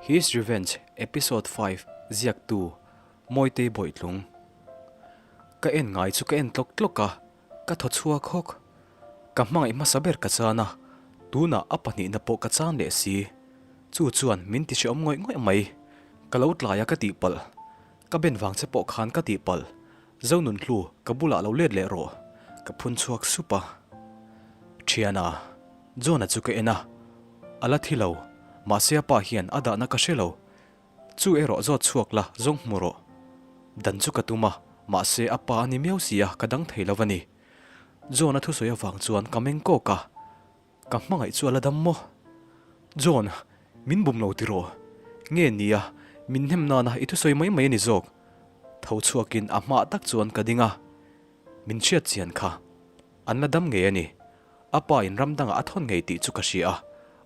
His Revenge Episode 5 Ziaktu, Mawitei Bawihtlung Ka en ngai chu ka en tlawk tlawk a, ka thaw chhuak hawk. Ka hmangaih hmasa ber ka chan a, tunah a pahnihna pawh ka chan leh si. Chu chuan min ti hrehawm ngawih ngawih mai. Ka lo tlai a ka tihpalh. Ka ben vang che pawh khan ka tihpalh. Zonunhlu, ka bulah lo let leh rawh. Ka phun chhuak sup a. Thiana, John-a chu ka en a. A la thi lo. Mahse a pa hian a dahna ka hre lo. Chu erawh zawt chhuak la, zawng hmu rawh. Dan chu ka tum a, mahse a pa a ni miau si a, ka dang thei lo a ni. John-a thusawi avang chuan ka meng kawk a. Ka hmangaih chu a la dam maw? John, min bum lo tiraw? Nge nia, min hnem nana i thusawi mai mai a ni zawk. Tho chhuakin a hmaah tak chuan ka ding a, min hriat chian kha. An la dam ngei a ni. A pa in ram dangah a thawn ngei tih chu ka hria a,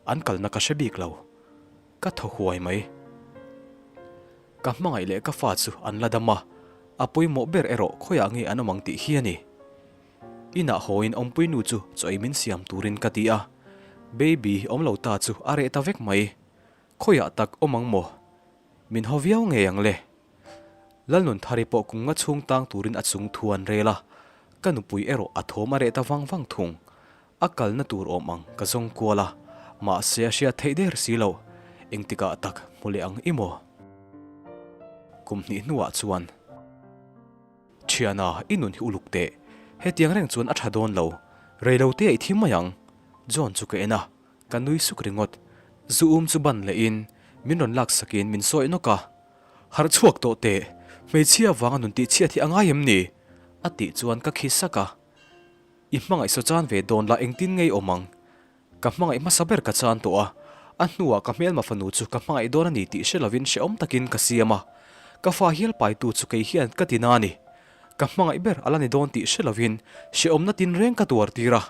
an kalna ka hre bik lo. Ka thaw huai mai. Ka hmangaih leh ka fa chu an la dam a, a pawimawh ber erawh khawiah nge an awm ang tih hi a ni. Inah hawiin awmpuinu chu chaw ei min siam turin ka ti a, Baby awm lo ta chu a reh ta vek mai. Khawiah tak awm ang maw? Min haw viau ngei ang le. Lalnunthari pawh kum nga chhung tang turin a chung thu an rel a, ka nupui erawh a thawm a reh ta vang vang thung. A kalna tur awm ang ka zawng kual a, mahse a hriat theih der si lo. Engtikah tak hmu leh ang i maw? Kum hnih hnuah chuan. Thiana, i nun hi uluk teh. Hetiang reng chuan a tha dawn lo. Reilo te a i thi mai ang. John chu ka en a, ka nui suk ringawt. Zu um chu ban lehin min rawn lak sakin min sawi nawk a. Harh chhuak tawh teh, hmeichhia vanga nun tihchhiat hi a ngai em ni? A tih chuan ka khi sak a. I hmangaih saw chan ve dawn la engtin ngei awm ang? Ka hmangaih hmasa ber ka chan tawh a, a hnuah ka hmelma fanu chu ka hmangaih dawn a ni tih hre lovin hrehawm takin ka siam a. Ka fa hial paitu chu kei hian ka ti na a ni. Ka hmangaih ber a la ni dawn tih hre lovin hrehawmna tinreng ka tuar tir a.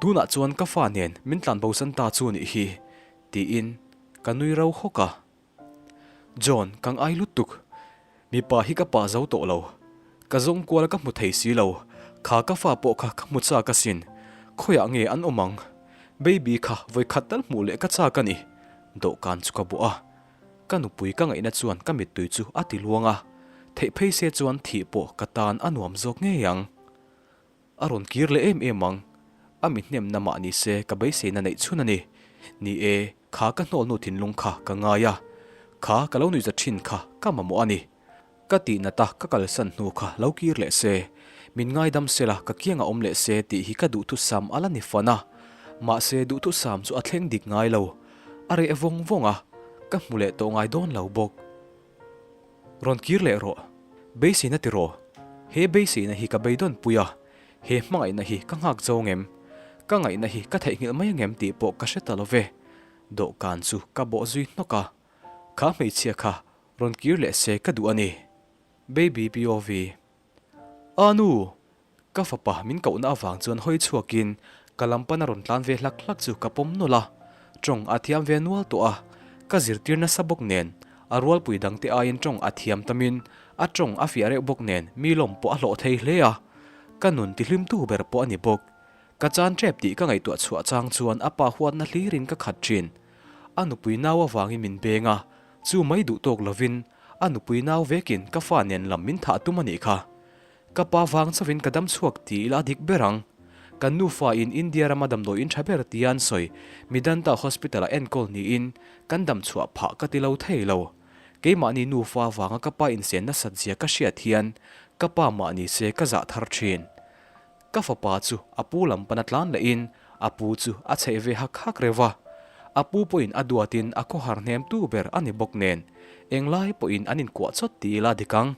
Tunah chuan ka fa nen min tlanbosan ta chu nih hi, tiin ka nui ro hawk a. John, ka ngai lutuk. Mipa hi ka pa zo tawh lo. Ka zawng kual ka hmu thei si lo. Kha ka fa pawh kha ka hmu chak asin. Khawiah nge an awm ang? Baby kha vawi khat tal hmuh leh ka chak a ni. Dawhkan chu ka bawh a. Ka nupui ka ngaihna chuan ka mittui chu a ti luang a. Theih phei se chuan thih pawh ka tan a nuam zawk ngei ang. A rawn kir leh em em ang. A mi hnemna mah ni se ka beiseina neih chhun a ni. Ni e, kha ka hnawlnu thinlung kha ka ngai a. Kha ka lo nuihza thin kha ka mamawh a ni. Ka tihnat a ka kalsan hnu kha lo kir leh se, min ngaidam sela ka kiang a awm leh se tih hi ka duhthusam a la ni fan a. Mahse duhthusam chu a thleng dik ngai lo. A reh vawng vawng a, ka hmu leh tawh ngai dawn lo bawk. Rawn kir leh rawh. Beiseina ti rawh. He beiseina hi ka beidawn pui a, he hmangaihna hi ka nghak zo ngem? Ka ngaihna hi ka theihnghilh mai angem tih pawh ka hre ta lo ve. Dawhkan chu ka bawh zui hnawk a. Kha hmeichhia kha rawn kir leh se ka duh a ni. Baby POV. A nu! Ka fapa min kohna avang chuan hawi chhuakin ka lam pana rawn tlan ve hlak hlak chu ka pawm nawlh a, tawng a thiam ve nual tawh a, ka zirtir nasa bawk nen a rualpui dangte aiin tawng a thiam tamin a tawng a fiah reuh bawk nen mi lawm pawh a hlawh thei hle a, ka nun tihlimtu ber pawh a ni bawk. Ka chan tep tih ka ngaihtuah chhuah chang chuan a pa huatna hlirin ka khat thin. A nupui nau avangin min beng a, chu mai duh tawk lovin a nupui nau vekin ka fa nen lam min thah tum a nih kha. Ka pa vang chauhin ka dam chhuak ti ila a dik ber ang. Kan nufa in India rama damdawi in tha ber tia an sawi, Midanta Hospital ah enkawl niin kan dam chhuah phah ka ti lo thei lo. Keimahni nufa vanga ka pa insen nasat zia ka hriat hian ka pa mahni se ka zah thar thin. Ka fapa chu a pu lam pana tlan lehin a pu chu a chheih ve hak hak reuh va. A pu pawhin a duatin a khawhar hnem tu ber a ni bawk nen englai pawhin an inkuah chawt ti ila dik ang.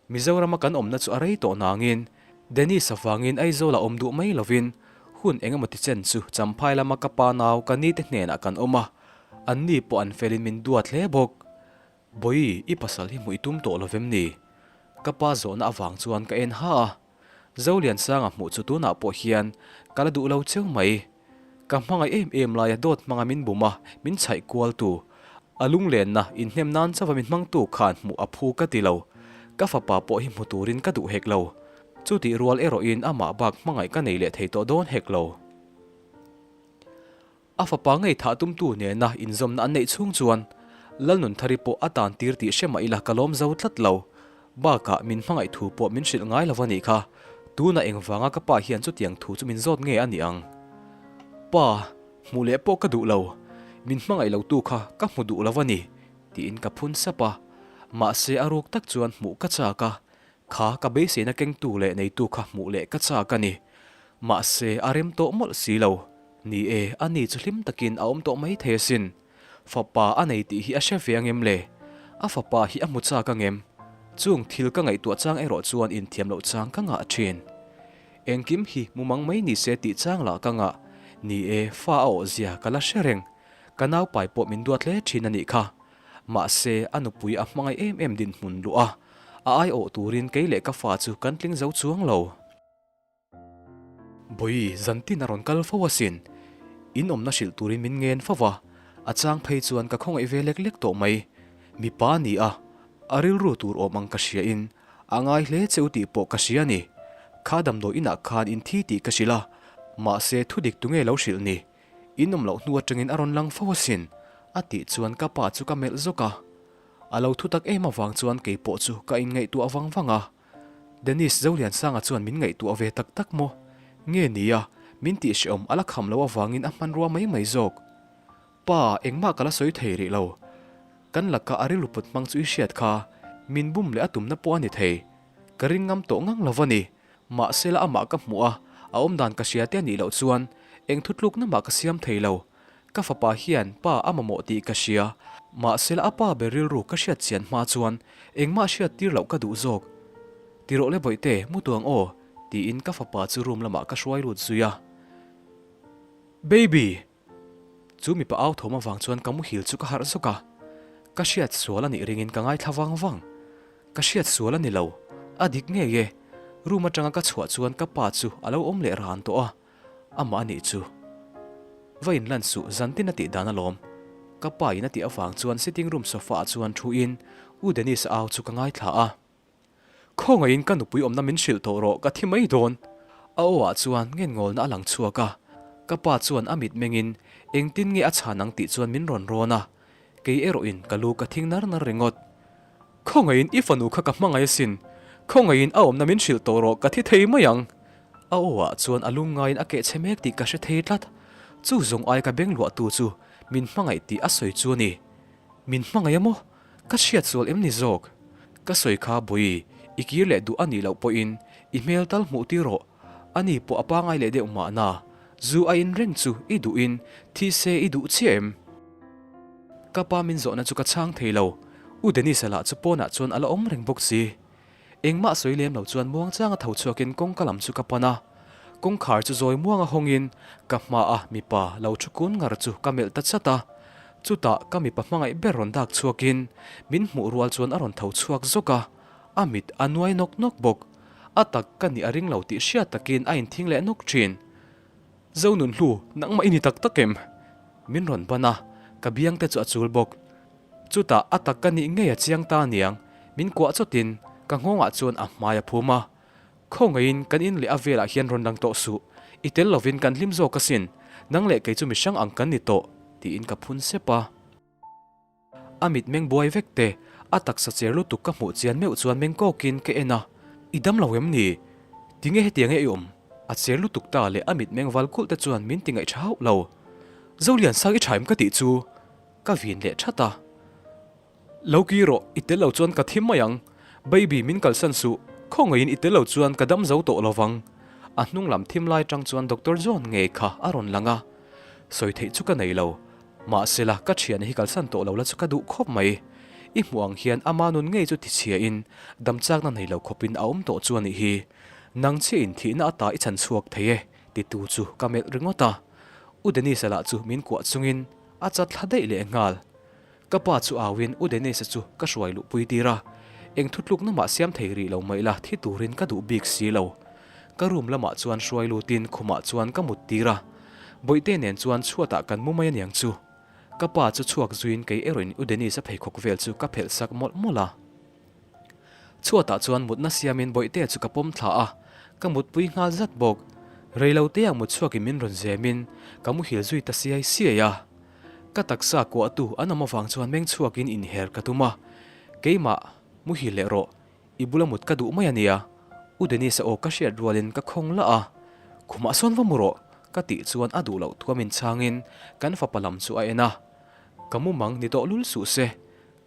Mizorama kan awmna chu a rei tawh nangin Dennis avangin Aizawl-a awm duh mai lovin hun eng emaw ti chen chu Champhai lama ka pa nau ka nite hnenah kan awm a, anni pawh an felin min duat hle bawk. Bawi, i pasal hi hmuh i tum tawh lovem ni? Ka pa zawhna avang chuan ka en ha a, Zoliansanga hmuh chu tunah pawh hian ka la duh lo cheu mai. Ka hmangaih em em laia dawt hmanga min bum a, min chhaih kual tu. A lunglenna inhnem nan chauha min hmangtu khan hmuh a phu ka ti lo. Ka fapa pawh hi hmu turin ka duh hek lo. Chutih rual erawhin amah bak hmangaih ka nei leh thei tawh dawn hek lo. A fapa ngei thah tumtu nena inzawmna an neih chhung chuan Lalnunthari pawh a tan tir tih hre mah ila ka lawm zo tlat lo. Bakah min hmangaih thu pawh min hrilh ngai lo a nih kha. Tunah engvanga ka pa hian chutiang thu chu min zawt nge a nih ang? Pa, hmuh leh pawh ka duh lo. Min hmangaih lo tu kha ka hmu duh lo a ni, tiin ka phun sap a. Mahse a ruk tak chuan hmuh ka chak a, kha ka beiseina kengtu leh neitu kha hmuh leh ka chak a ni. Mahse a rem tawh mawlh si lo. Ni e, ani chu hlim takin a awm tawh mai thei asin. Fapa a nei tih hi a hre ve angem le? A fapa hi a hmu chak angem? Chung thil ka ngaihtuah chang erawh chuan inthiam loh chang ka ngah thin. Engkim hi mumang mai ni se tih chang lah ka ngah. Ni e, fa a awh zia ka la hre reng. Ka naupai pawh min duat hle thin a nih kha. Mahse, a nupui a hmangaih em em dinhmun luh a, a aiawh turin kei leh ka fa chu kan tling zo chuang lo. Bawi, zantin a rawn kal fo asin. In awmna hrilh turin min ngen fo va, a chang phei chuan ka khawngaih ve lek lek tawh mai. Mipa a ni a, a rilru tur awm ang ka hria in a ngai hle che u tih pawh ka hria a ni. Kha damdawi inah khan in thi tih ka hrilh a, mahse thudik tunge lo hrilh ni? In awm loh hnu atangin a rawn lang fo asin, a tih chuan ka pa chu ka melh zawk a. A lo thu tak em avang chuan keipawh chu ka inngaihtuah vang vang a. Dennis Zoliansanga chuan min ngaihtuah ve tak tak maw? Nge nia, min tih hrehawm a la kham loh avangin a hmanrua mai mai zawk. Pa, engmah ka la sawi thei rih lo. Kan laka a rilru put hmang chu i hriat kha, min bum leh a tumna pawh a ni thei. Ka ring ngam tawh ngang lo va ni. Mahsela amah ka hmuh a, a awmdan ka hria te a nih loh chuan eng thutlukna mah ka siam thei lo. Ka fapa hian pa a mamawh tih ka hria, mahsela a pa ber rilru ka hriat chian hma chuan engmah hriat tir loh ka duh zawk. Ti rawh le bawihte, mu tuang aw, tiin ka fapa chu room lamah ka hruai lut zui a. Baby! Chu mipa au thawm avang chuan ka muhil chu ka harh zawk a, ka hriat sual a nih ringin ka ngaithla vang vang. Ka hriat sual a ni lo, a dik ngei e. Room atanga ka chhuah chuan ka pa chu a lo awm leh ran tawh a. Amah a nih chu. Va inlan suh zantin a tih dan alawm. Ka pa in a tih avang chuan sitting room sofa ah chuan thu in U Dennis a au chu ka ngaithla a. Khawngaihin ka nupui awmna min hrilh tawh rawh ka thi mai dawn. A aw ah chuan ngennghawlna a lang chhuak a. Ka pa chuan a mit mengin engtin nge a chhan ang tih chuan min rawn rawn a. Kei erawh in ka lu ka thing nar nar ringawt. Khawngaihin i fanu kha ka hmangaih asin, khawngaihin a awmna min hrilh tawh rawh ka thi thei mai ang. A aw ah chuan a lung ngaiin a keh chhe mek tih ka hre thei tlat. Chu zawng ai ka beng luah tu chu min hmangaih tih a sawi chu a ni. Min hmangaih a maw? Ka hriat sual em ni zawk? Ka sawi kha Bawi, i kir leh duh a nih loh pawhin i hmel tal hmuh tir rawh. Ani pawh a pangai leh deuh mahna, zu a in reng chu i duhin thi se i duh chiah em? Ka pa min zawhna chu ka chhang thei lo, U Dennis-a lah chu pawnah chuan a la awm reng bawk si. Engmah sawi lem lo chuan muangchanga tho chhuakin kawngka lam chu ka pan a, kawngkhar chu zawi muanga hawngin ka hmaa mipa lo thu kun ngar chu ka melh ta chat a. Chutah ka mipa hmangaih ber rawn dak chhuakin min hmuh rual chuan a rawn tho chhuak zawk a, a mit a nuai nawk nawk bawk. A tak ka nih a ring lo tih hriat takin a inthing leh nawk thin. Zonunhlu, nangmah i ni tak tak em? Min rawn ban a, ka biang te chu a chul bawk. Chutah a tak ka nih ngei a chiang ta aniang, min kuah chawtin ka nghawngah chuan a hmai a phum a. Khawngaihin kan in leh a velah hian rawn lang tawh suh, i tel lovin kan hlim zawk asin, nang leh kei chu mihrang ang kan ni tawh, tiin ka phun sep a. A mit meng buai vek te, a taksa cher lutuk ka hmuh chian meuh chuan meng kawkin ka en a, I dam lo em ni? Tinge hetiang e i awm? A cher lutuk ta leh a mit meng val kulh te chuan min ti ngaih tha hauh lo. Zoliansang i tha em ka tih chu? Ka vin leh that a. Lo ki rawh, i tel lo chuan ka thi mai ang. Baby min kalsan suh, khawngaihin i tel lo chuan ka dam zo tawh lo vang. A hnung lam thim lai tang chuan Doctor John ngei kha a rawn lang a. Sawi theih chu ka nei lo. Mahsela, ka thiana hi kalsan tawh lo la chu ka duh khawp mai. I hmuh ang hian ama nun ngei chu tichhiain damchakna nei lo khawpin a awm tawh chu a nih hi. Nang chiahin thihna ata i chhan chhuak thei e, titu chu ka melh ringawt a. U Denise-a lah chu min kuah chungin a chat thla daih leh nghal. Ka pa chu auin U Denise-a chu ka hruai luhpui tir a, eng thutlukna mah siam thei rih lo mai la thi turin ka duh bik si lo. Ka room lamah chuan hruai lutin khumah chuan ka mut tir a, Bawihte nen chuan chhuatah kan mu mai aniang chu. Ka pa chu chhuak zuiin kei erawhin U Denise-a pheikhawk vel chu ka phelh sak mawlh mawlh a. Chhuatah chuan mutna siamin Bawihtea chu ka pawm thla a, ka mutpui nghal zat bawk. Reilote ah mutchhuakin min rawn zemin ka muhil zui ta siai siai a. Ka taksa kuahtu an awm avang chuan meng chhuakin inher ka tum a, Keimah, muhil leh rawh, i bula mut ka duh mai a nia, U Dennis-a aw ka hriat rualin ka khawng lah a, Khumah sawn va mu rawh, ka tih chuan a duh loh thuamin chhangin kan fapa lam chu a en a. Ka mumang ni tawh lul suh se,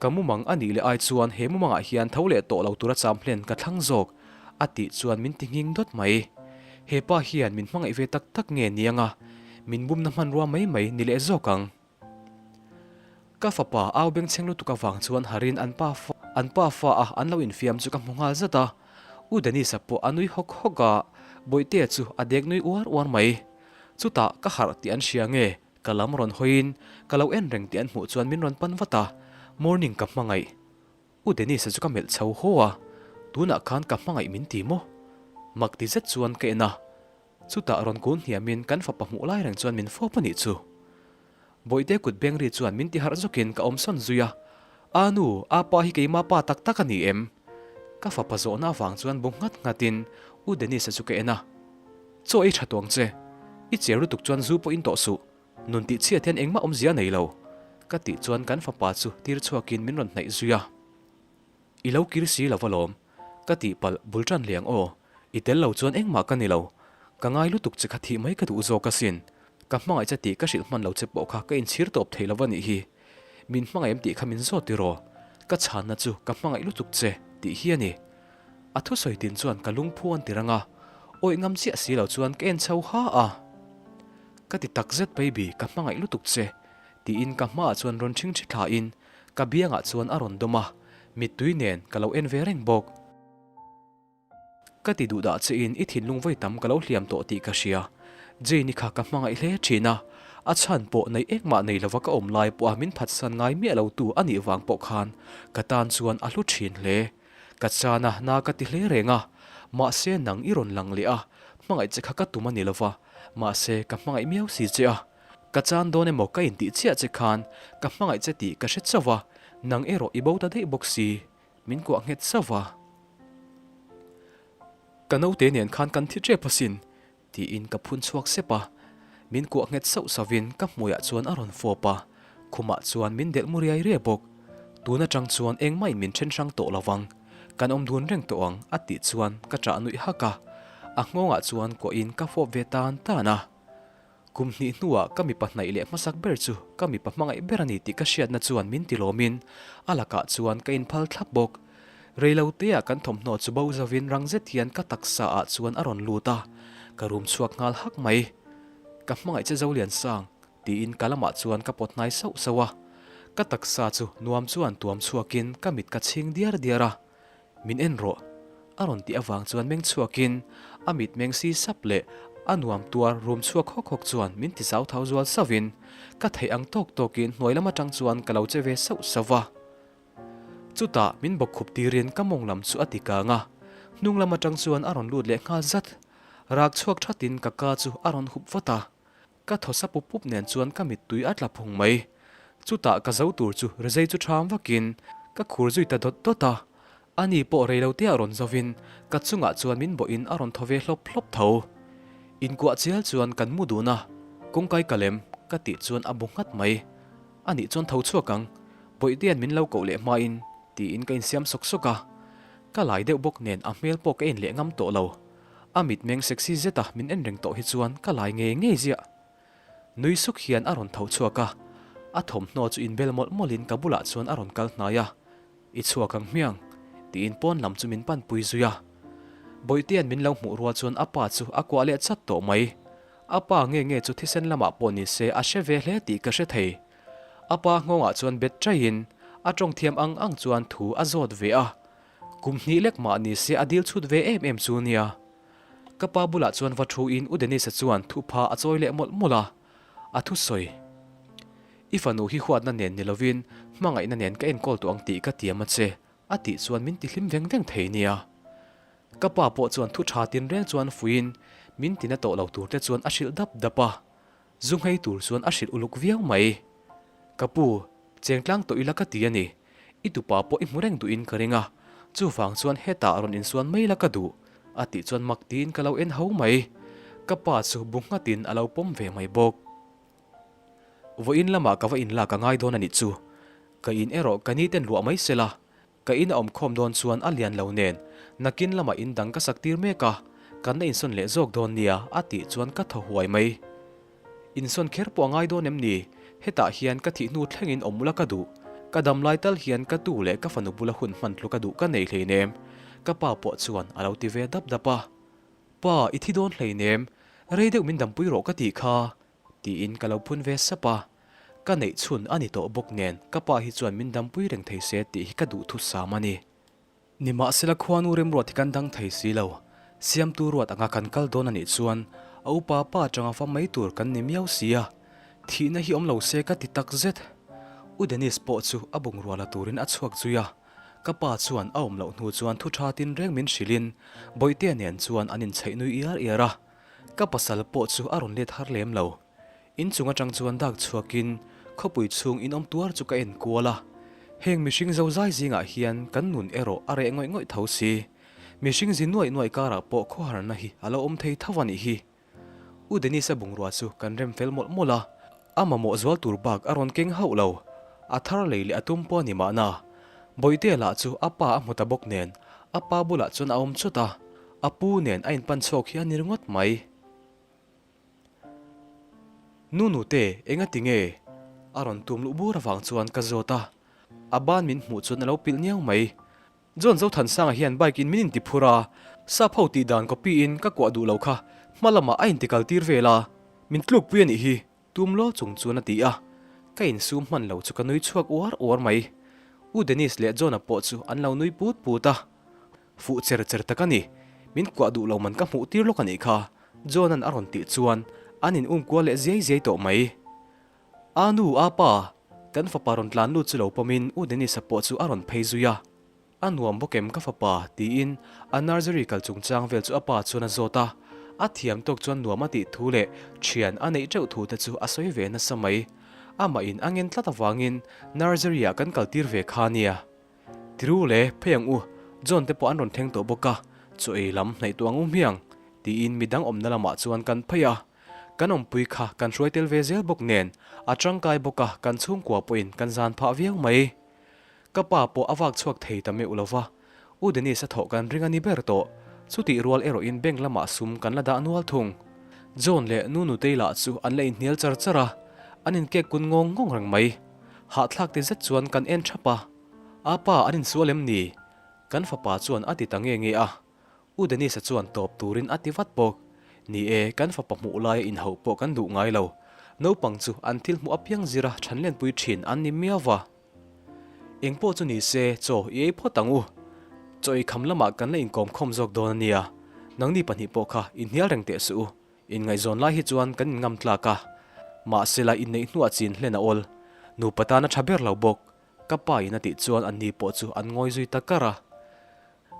Ka mumang a nih leh ai chuan he mumangah hian tho leh tawh lo tura cham hlen ka thlang zawk, a tih chuan min ti nghing dawt mai. He pa hian min hmangaih ve tak tak nge niang a, min bumna hmanrua mai mai ni leh zawk ang. Ka fapa au bengchheng lutuk avang chuan harin an pa an pa fa a an lo infiam chu ka hmu nghal zat a, U Dennis-a pawh a nui hawk hawk a, Bawihtea chu a dek nui uar uar mai. Chutah ka harh tih an hria nge? Ka lam rawn hawiin ka lo en reng tih an hmuh chuan min rawn pan vat a, Morning ka hmangaih. U Dennis-a chu ka melh chho haw a, tunah khan ka hmangaih min ti maw? Mak ti zet chuan ka en a, chutah rawn kun hniamin kan fapa hmuh lai reng chuan min fawp a nih chu. Bawihte kut beng ri chuan min ti harh zawkin ka awmsawn zui a, A nu, a pa hi keima pa tak tak a ni em? Ka fapa zawhna avang chuan bu nghat nghatin U Dennis-a chu ka en a. Chaw ei tha tuang che. I cher lutuk chuan zu pawh in tawh suh. Nun tih chhiat hian engmah awmzia a nei lo. Ka tih chuan kan fapa chu tir chhuakin min rawn hnaih zui a. I lo kir si lo va lawm. Ka tih palh bul tan liang aw. I tel lo chuan engmah ka ni lo. Ka ngai lutuk che kha thih mai ka duh zawk asin. Ka hmangaih che tih ka hrilh hman lo che pawh kha ka inchhir tawp thei lo va nih hi. Min hmangaih em tih kha min zawt tiraw? Ka chhanna chu ka hmangaih lutuk che tih hi a ni. A thusawi tin chuan ka lungphu an ti rang a, awih ngam chiah si lo chuan ka en chho ha a. Ka ti tak zet baby, ka hmangaih lutuk che, tiin ka hmaah chuan rawn ṭhingṭhi thlain ka biangah chuan a rawn dawm a, mittui nen ka lo en ve reng bawk. Ka ti duh dah che in i thinlung vawi tam ka lo hliam tawh tih ka hria. Jane-i kha ka hmangaih hle thin a, a chhan pawh nei engmah nei lova ka awm lai pawha min phatsan ngai miah lo tu a nih vang pawh khan ka tan chuan a hlu thin hle. Ka chan a, na ka ti hle reng a, mahse nang i rawn lang leh a, hmangaih che kha ka tum a ni lova, mahse ka hmangaih miau si che a. Ka chan dawn emaw ka intih chiah che khan ka hmangaih che tih ka hre chauh a, nang erawh i bo ta daih bawk si. Min kuah nghet sauh a. Ka naute nen khan kan thi tep asin, tiin ka phun chhuak sep a. Min kuah nghet sauh sauhin ka hmuiah chuan a rawn fawp a, khumah chuan min delh mu riai riai bawk. Tun atang chuan engmah in min then hrang tawh lo vang, kan awm dun reng tawh ang a tih chuan ka ṭah nuih hak a. A nghawngah chuan kuahin ka fawp ve tan tan a. Kum hnih hnuah ka mipa hnaih leh hmasak ber chu ka mipa hmangaih ber a ni tih ka hriatna chuan min ti lawmin a lakah chuan ka inphal thlap bawk. Reiloteah kan thawmhnaw chu bo zovin rang zet hian ka taksa ah chuan a rawn lut a, ka rum chhuak nghal hak mai. Ka hmangaih che Zoliansang, tiin ka lamah chuan ka pawt hnai sauh sauh a. Ka taksa chu nuam chuan tuam chhuakin ka mit ka chhing diar diar a. Min en rawh. A rawn tih avang chuan meng chhuakin a mit meng si sap leh a nuam tuar rum chhuak hawk hawk chuan min ti zau thau zual sauhin ka theih ang tawk tawkin hnuai lam atang chuan ka lo che ve sauh sauh va. Chutah min bawk khup tirin ka mawng lam chu a ti kang a, hnung lam atang chuan a rawn lut leh nghal zat. Rak chhuak thatin ka ka chu a rawn hup vat a. Ka thaw sa pup pup nen chuan ka mittui a tla phung mai. Chutah ka zo tur chu rizei chu ṭham vakin ka khur zui ta dawt dawt a. Ani pawh reiloteah rawn zovin ka chungah chuan min bawhin a rawn thaw ve hlawp hlawp tho. Inkuah chial chuan kan mu dun a, kawngkai ka lem ka tih chuan a bu nghat mai. Anih chuan tho chhuak ang, Bawihdean min lo koh leh hmain tiin ka insiam sawk sawk a. Ka lai deuh bawk nen a hmel pawh ka en leh ngam tawh lo. A mitmeng sexy zeta min en reng tawh hi chuan ka lai ngei ngei ziah. Nui suk hian a rawn tho chhuak a, a thawmhnaw chu inbel mawlh mawlhin ka bulah chuan a rawn kal hnai a, I chhuak ang hmiang, tiin pawn lam chu min panpui zui a. Bawihtian min lo hmuh rual chuan a pa chu a kuah leh chat tawh mai. A pa nge nge chu thisen lamah pawh ni se a hre ve hle tih ka hre thei. A pa nghawngah chuan bet chaihin a tawng thiam ang ang chuan thu a zawt ve a. Kum hnih lek mah ni se a dil chhut ve em em chu nia. Ka pa bulah chuan va thu in U Dennis-a chuan thupha a chawi leh mawlh mawlh a, a thusawi. I fanu hi huatna nen ni lovin hmangaihna nen ka enkawl tawh ang tih ka tiam a che, a tih chuan min tihlim veng veng thei nia. Ka pa pawh chuan thu tha tinreng chuan fuiin min tina tawh lo tur te chuan a hrilh dap dap a. Zu nghei tur chuan a hrilh uluk viau mai. Ka pu, chengtlang tawh ila ka ti a ni. I tupa pawh i hmu reng duhin ka ring a, chuvang chuan hetah rawn insuan mai la ka duh, a tih chuan mak tiin ka lo en ho mai. Ka pa chu bu nghatin a lo pawm ve mai bawk. Vawiin lamah ka va inlak a ngai dawn a nih chu. Ka in erawh ka ni ten luah mai sela, ka in a awm khawm dawn chuan a lian lo nen nakin lamah in dang ka sak tir mek a, kan la insawn leh zawk dawn nia a tih chuan ka thaw huai mai. Insawn kher pawh a ngai dawn em ni? Hetah hian ka thih hnu thlengin awm ula ka duh. Ka dam lai tal hian ka tu leh ka fanu bula hun hman tlu ka duh ka nei hleinem. Ka pa pawh chuan a lo ti ve dap dap a. Pa, i thi dawn hleinem, rei deuh min dampui rawh ka tih kha. Tiin ka lo phun ve sap a. Ka neih chhun a ni tawh bawk nen ka pa hi chuan min dampui reng thei se tih hi ka duh thusam a ni. Nimahsela khuanu remruat hi kan dang thei si lo. Siamtu ruat anga kan kal dawn a nih chuan a upa pa atanga fa mai tur kan ni miau si a, thihna hi awm lo se ka ti tak zet. U Dennis pawh chu a bungrua la turin a chhuak zui a, ka pa chuan a awm loh hnu chuan thu tha tinreng min hrilhin Bawihtea nen chuan an inchhaih nui iar iar a, ka pasal pawh chu a rawn let har lem lo. Inchung atang chuan dak chhuakin khawpui chhung inawm tuar chu ka en kual a. Heng mihring zozai zingah hian kan nun erawh a reh ngawih ngawih tho si. Mihring zi nuaih nuaih karah pawh khawharna hi a lo awm thei tho a nih hi. U Dennis-a bungrua chu kan rem fel mawlh mawlh a, a mamawh zual tur bak a rawn keng hauh lo. A thar lei leh a tum pawh a ni mahna. Bawihtea lah chu a pa a hmu ta bawk nen a pa bulah chuan a awm chawt a, a pu nen a inpan chhawk hi a ni ringawt mai. Nu nute, enga ti nge? A rawn tum luh bur avang chuan ka zawt a, a ban min hmuh chuan a lo pilh niau mai. John Zothansanga hian bike in min inti phur a, sap ho tih dan copy in ka kuah duh lo kha hma lamah a inti kal tir vel a, min tlukpui a nih hi, tum law chung chuan a ti a, ka insum hman lo chu ka nui chhuak uar uar mai. U Dennis leh John-a pawh chu an lo nui put put a. Fuh cher cher tak a ni. Min kuah duh lo man ka hmuh tir lawk a nih kha, John-a'n a rawn tih chuan an in um kual leh ziai ziai tawh mai. A nu, a pa, kan fapa rawn tlan lut chu lo pawmin U Dennis-a pawh chu a rawn phei zui a. A nuam bawk em ka fapa? tiin a nursery kal chungchang vel chu a pa chuan a zawt a. A thiam tawk chuan nuam a tih thu leh thian a neih teuh thu te chu a sawi ve nasa mai. Amah in a ngen tlat avangin nursery-ah kan kal tir ve kha nia. Tiru le, phei ang u, John te pawh an rawn thleng tawh bawk a, chaw ei lam hnaih tawh ang u hmiang, tiin midang awmna lamah chuan kan phei a. Kan awmpui kha kan hruai tel ve zel bawk nen, a tangkai bawk a, kan chhungkua pawhin kan zan phah viau mai. Ka pa pawh a vak chhuak thei ta meuh lo va, U Dennis a thawh kan ring a ni ber tawh, chutih rual erawhin bank lamah sum kan la dah nual thung. John leh Nu Nutei lah chu an la inhnial char char a, an inkek kun ngawng ngawng reng mai. Hahthlak ti zet chuan kan en thap a, A pa an insual em ni? Kan fapa chuan a ti ta nge nge a. U Dennis-a chuan tawp turin a ti vat bawk. Ni e, kan fapa hmuh laia inhauh pawh kan duh ngai lo. Naupang chu an thil hmuh apiang zira thanlenpui thin an ni miau va. Eng pawh chu ni se, chaw i ei phawt ang u. Chaw ei kham lamah kan la inkawm khawm zawk dawn a nia. Nangni pahnih pawh kha inhnial reng teh suh u. Inngaihzawn lai hi chuan kan inngam tlak a, mahsela inneih hnuah chin hlen a awl. Nupa tan a tha ber lo bawk. Ka pa in a tih chuan anni pawh chu an ngawi zui ta kar a.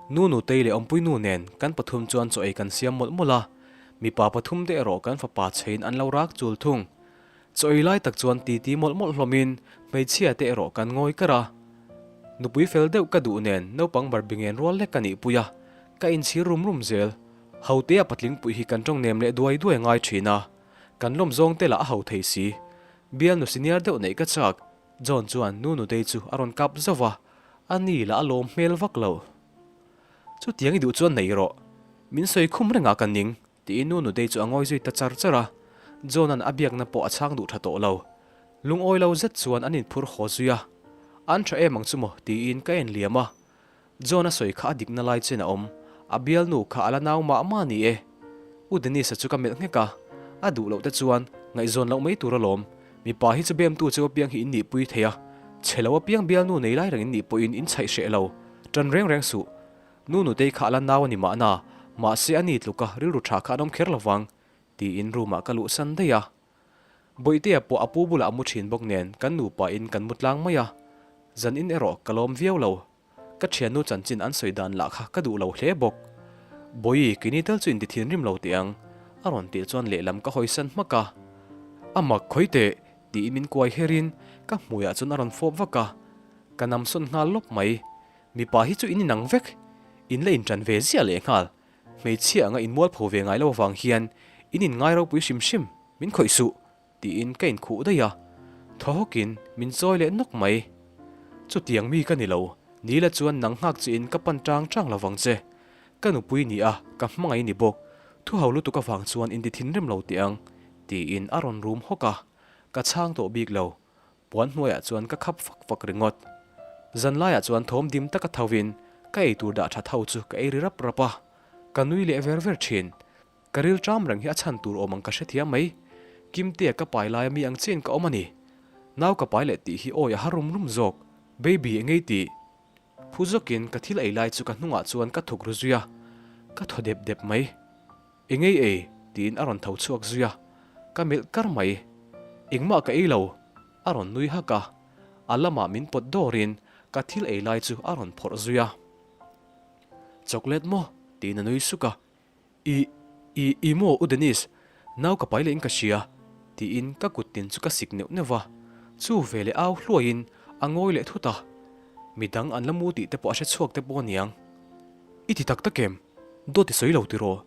Nu Nutei leh Awmpui nu nen kan pathum chuan chaw ei kan siam mawlh mawlh a, mipa pathum te erawh kan fapa chhein an lo rak chul thung. Chaw ei lai tak chuan titi mawlh mawlh hlawmin hmeichhia te erawh kan ngawi kar a. Nupui fel deuh ka duh nen naupang barbie ngen rual lek ka nihpui a, ka inchhir rum rum zel. Hotea patling pui hi kan tawng nem leh duai duai ngai thin a, kan lawm zawng te lah a ho thei si. Bialnu senior deuh neih ka chak, John chuan nu nutei chu a rawn kap zauh va, a ni lah a lawm hmel vak lo. Chutiang i duh chuan nei rawh, min sawi khum rengah ka ning, tiin nu nutei chu a ngawi zui ta char char a, John-a'n a biakna pawh a chhang duh tha tawh lo. Lungawi lo zet chuan an inphur haw zui a, An tha em ang chu maw? tiin ka en liam a, John a sawi kha a dikna lai chen a awm, a bialnu kha a la nau mah mah ni e. U Dennis-a chu ka melh nghek a, a duh loh te chuan ngaihzawn loh mai tur alawm, mipa hi chu bemtu cheu apiang hi in nihpui thei a, chhe lo apiang bialnu nei lai reng in nih pawhin in chhaih hreh lo, tan reng reng suh. Nu Nutei kha a la nau a ni mahna, mahse a ni tluka rilru tha kha an awm kher lovang, tiin room-ah ka luhsan daih a. Bawihtea pawh a pu bulah a mu thin bawk nen kan nupa in kan mu tlang mai a, zan in erawh ka lawm viau lo. Ka thiannu chanchin an sawi dan lah kha ka duh lo hle bawk. Bawihi, keini tal chu inti thinrim lo teh ang, a rawn tih chuan lehlam ka hawisan hmak a. A mak khawi teh, tiin min kuai herin ka hmuiah chuan a rawn fawp vak a. Ka namsawn nghal lawp mai. Mipa hi chu in inang vek, in la inṭan ve ziah lehnghal. Hmeichhia anga inmualpho ve ngai lo avang hian In inngai ropui hrim hrim, min khawih suh! Tiin ka inkhuh daih a, thaw hawkin min chawi leh nawk mai. Chutiang mi ka ni lo, Nila chuan nang nghak chiin ka pan tang tang lo vang che. Ka nupui ni a, ka hmangaih ni bawk. Thu ho lutuk avang chuan inti thinrim lo teh ang, tiin a rawn rum hawk a. Ka chhang tawh bik lo, puan hnuaiah chuan ka khap fak fak ringawt. Zanlaiah chuan thawm dim taka thovin ka eitur dah that ho chu ka ei ri rap rap a, ka nui leh ver ver thin. Ka ril ṭam reng hi a chhan tur awm ang ka hrethiam mai. Kimtea ka pai laia mi ang chiahin ka awm a ni. Nau ka pai leh tih hi awi a har rum rum zawk. Baby engei tih? Phu zawkin ka thil ei lai chu ka hnungah chuan ka thuk ru zui a, ka thaw dep dep mai. Engei ei? tiin a rawn tho chhuak zui a, ka melh kar mai. Engmah ka ei lo, a rawn nui hak a, a lamah min pawt dawrin ka thil ei lai chu a rawn phawrh zui a. Chocolate maw? tiin a nui suk a, I, i, i maw U Dennis, nau ka pai leh in ka hria, tiin ka kut tin chu ka sik neuh neuh va. Chu ve leh au hluaiin a ngawi leh thut a. Midang an la mu tih te pawh a hre chhuak te pawh aniang. I ti tak tak em? Dawt i sawi lo tiraw?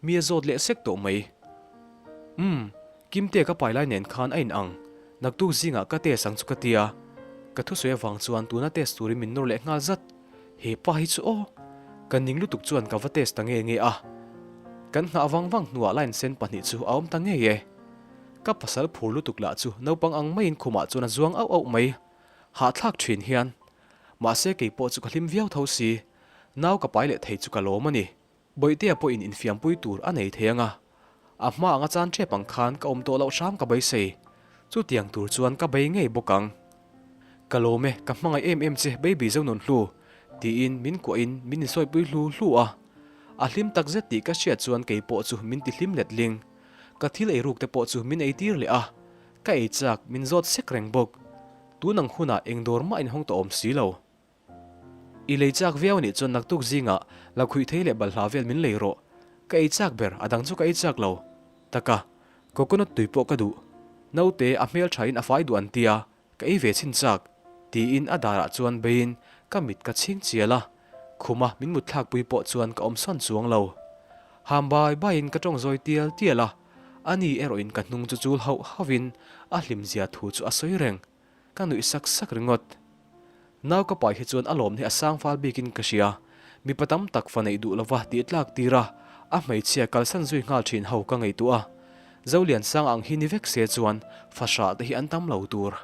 Mi a zawt leh sek tawh mai. Umm, Kimtea ka pai lai nen khan a in ang. Naktuk zingah ka test ang chu ka tia. Ka thusawi avang chuan tuna test turin min nawr leh nghal zat. He pa hi chu aw! Ka ning lutuk chuan ka va test ta nge nge a. Kan nghah vang vang hnuah line sen pahnih chu a awm ta ngei e. Ka pasal phur lutuk lah chu naupang ang maiin khumah chuan a zuang auh auh mai. Hahthlak thin hian. Mahse kei pawh chu ka hlim viau tho si. Nau ka pai leh thei chu ka lawm a ni. Bawihtea pawhin infiampui tur a nei thei ang a, a hma anga chan ṭep ang khan ka awm tawh loh hram ka beisei. Chutiang tur chuan ka bei ngei bawk ang. Ka lawm e, ka hmangaih em em che baby Zonunhlu, tiin min kuahin min insawipui hlu hlu a. A hlim tak zet tih ka hriat chuan kei pawh chu min ti hlim let ling. Ka thil ei ruk te pawh chu min ei tir leh a, ka ei chak min zawt sek reng bawk. Tun ang hunah eng dawr mah inhawng tawh awm si lo. I lei chak viau anih chuan naktuk zingah la khuih thei leh balhla vel min lei rawh. Ka ei chak ber, a dang chu ka ei chak lo. Taka, coconut tui pawh ka duh. Naute, a hmel thain a fai duh an tia, ka ei ve chhin chak. Tiin a darah chuan beiin ka mit ka chhing chial a, khuma min mut thlakpui pawh chuan ka awm sawn chuang lo. Ham bai baiin ka tawng zawi tial tial a, ani erawhin ka hnung chu chul hauh hauhin a hlimzia thu chu a sawi reng. Ka nuih sak sak ringawt. Nau ka pai hi chuan a lawm hi a sang fal bikin ka hria. Mipa tam tak fa neih duh lova tih tlak tir a, a hmeichhia kalsan zui nghal thin ho ka ngaihtuah a. Zoliansang ang hi ni vek se chuan fa hrah te hi an tam lo tur.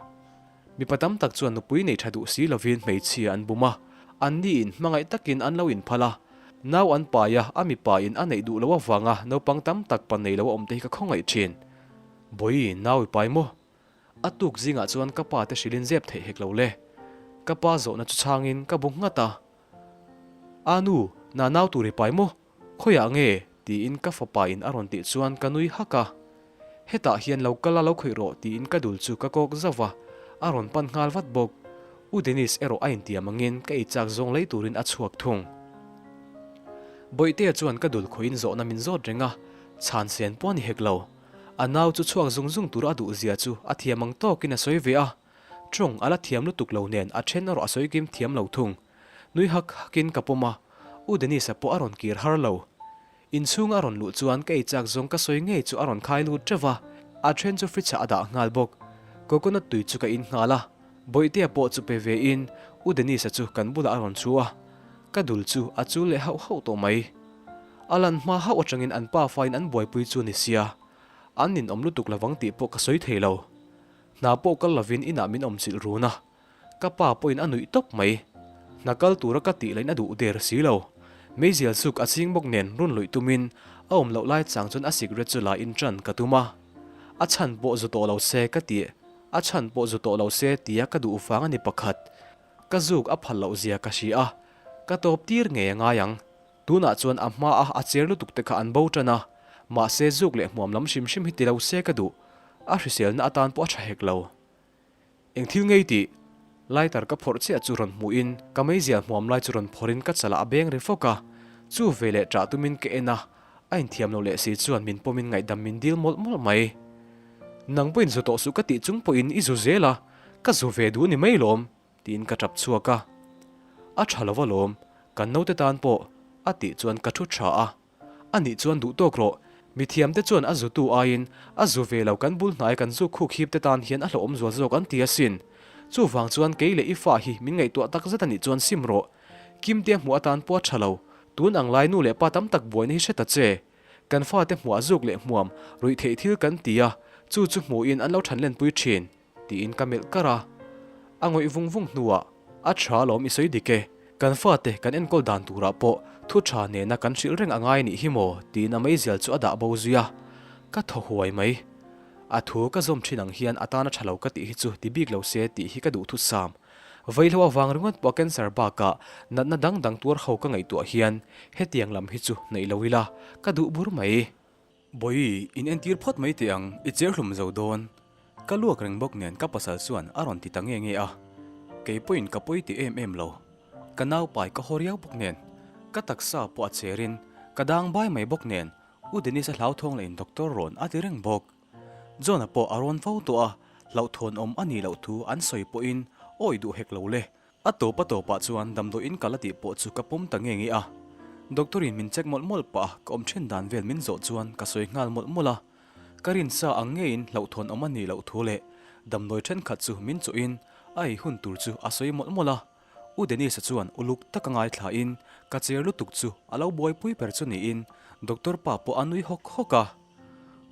Mipa tam tak chuan nupui nei tha duh si lovin hmeichhia an bum a, an niin hmangaih takin an lo inphal a. Nau an pai a, a mipa in a neih duh loh avanga naupang tam tak pa nei lo a awm te hi ka khawngaih thin. Bawi, nau i pai maw? A tuk zingah chuan ka pa te hrilhin zep theih hek lo le. Ka pa zawhna chu chhangin ka bu nghat a. A nu, na nau tur i pai maw? Khawiah nge? tiin ka fapa in a rawn tih chuan ka nui hak a. Hetah hian lo kal a lo khawih rawh tiin ka dul chu ka kawk zauh va, a rawn pan nghal vat bawk. U Dennis erawh a intiam angin ka ei chak zawng lei turin a chhuak thung. Bawihtea chuan ka dul khawihin zawhna min zawt reng a, chhan sen pawh a ni hek lo. A nau chu chhuak zung zung tur a duh zia chu a thiam ang tawkin a sawi ve a, tawng a la thiam lutuk lo nen a then erawh a sawi kim thiam lo thung. Nui hak hakin ka pawm a, U Dennis-a pawh a rawn kir har lo. Inchhunga a rawn luh chuan ka ei chak zawng ka sawi ngei chu a rawn khai lut teuh va, a then chu fridge ah a dah nghal bawk. Coconut tui chu ka in nghal a, Bawihtea pawh chu pe ve in U Dennis-a chu kan bulah a rawn chu a, ka dul chu a chul leh hauh hauh tawh mai. A lan hma hauh atangin an pa fain an buaipui chu ni sia, an ninawm lutuk lovang tih pawh ka sawi thei lo. Hna pawh kal lovin inah min awm chilh run a, ka pa pawhin a nuih tawp mai. Hna kal tura ka tih lahin a duh der si lo. Meizial suk a ching bawk nen run luih tumin a awm loh lai chang chuan a sikret chu la in tan ka tum a. A chhan pawh zu tawh lo se ka ti, a chhan pawh zu tawh lo se tia ka duh vang a ni pakhat. Ka zuk a phal loh zia ka hria a, ka tawp tir ngei a ngai ang. Tunah chuan a hma a a cher lutuk te kha an bo tan a, mahse zuk leh hmuam lam hrim hrim hi ti lo se ka duh, a hriselna atan pawh a tha hek lo. Eng thil ngei tih? Lighter ka phawrh chiah chu rawn hmuhin ka meizial hmuam lai chu rawn phawrhin ka chalah a beng ri fawk a, chu ve leh ṭah tumin ka en a, a inthiam lo leh si chuan min pawmin ngaihdam min dil mawlh mawlh mai. Nang pawhin zu tawh suh ka tih chung pawhin i zu zel a, ka zu ve duh ni mai lawm. Tiin ka tap chhuak a. A tha lo alawm, kan naute tan pawh, a tih chuan ka thu tha a. A nih chuan duh tawk rawh, Mithiamte chuan a zutu aiin a zu ve lo kan bul hnai kan zu khuk hip te tan hian a hlauhawm zual zawk an ti asin. Chuvang chuan kei leh i fa hi min ngaihtuah tak zet a nih chuan sim rawh. Kimtea hmuh atan pawh a tha lo. Tun ang lai nu leh pa tam tak buaina hi hre ta che. Kan fate hmuah zuk leh hmuam ruih theih thil kan ti a, chu chu hmuhin an lo than lenpui thin, tiin ka melh kar a. A ngawih vung vung hnuah, A tha lawm i sawi dik e, kan fate kan enkawl dan turah pawh thu tha nena kan hrilh reng a ngai nih hi maw, tiin a meizial chu a dah bo zui a. Ka thaw huai mai. A thu ka zawm thin ang hian a tana tha lo ka tih hi chu ti bik lo se tih hi ka duh thut sam. Vaihlo avang ringawt pawh cancer bakah natna dang dang tuar ho ka ngaihtuah hian hetiang lam hi chu neih lo ila ka duh bur mai. Bawi, in entir phawt mai teh ang, i cher hlum zo dawn. Ka luak reng bawk nen ka pasal chuan a rawn ti ta nge nge a. Kei pawhin ka pawi ti em em lo. Ka naupai ka haw riau bawk nen, ka taksa pawh a cherin ka dang bai mai bawk nen U Dennis-a hlauthawng leh in doctor rawn a ti reng bawk. John-a pawh a rawn fo tawh a, hlauhthawn awm a nih loh thu an sawi pawhin awi duh hek lo le. A tawp a tawpah chuan damdawiin kal a tih pawh chu ka pawm ta nge nge a. Doctor-in min check mawlh mawlh pah a, ka awm then dan vel min zawh chuan ka sawi nghal mawlh mawlh a. Ka rinsa ang ngeiin hlauhthawn awm a nih loh thu leh damdawi thenkhat chu min chawhin a ei hun tur chu a sawi mawlh mawlh a. U Dennis-a chuan uluk taka ngaithlain ka cher lutuk chu a lo buaipui ber chu niin Doctor pa pawh a nui hawk hawk a.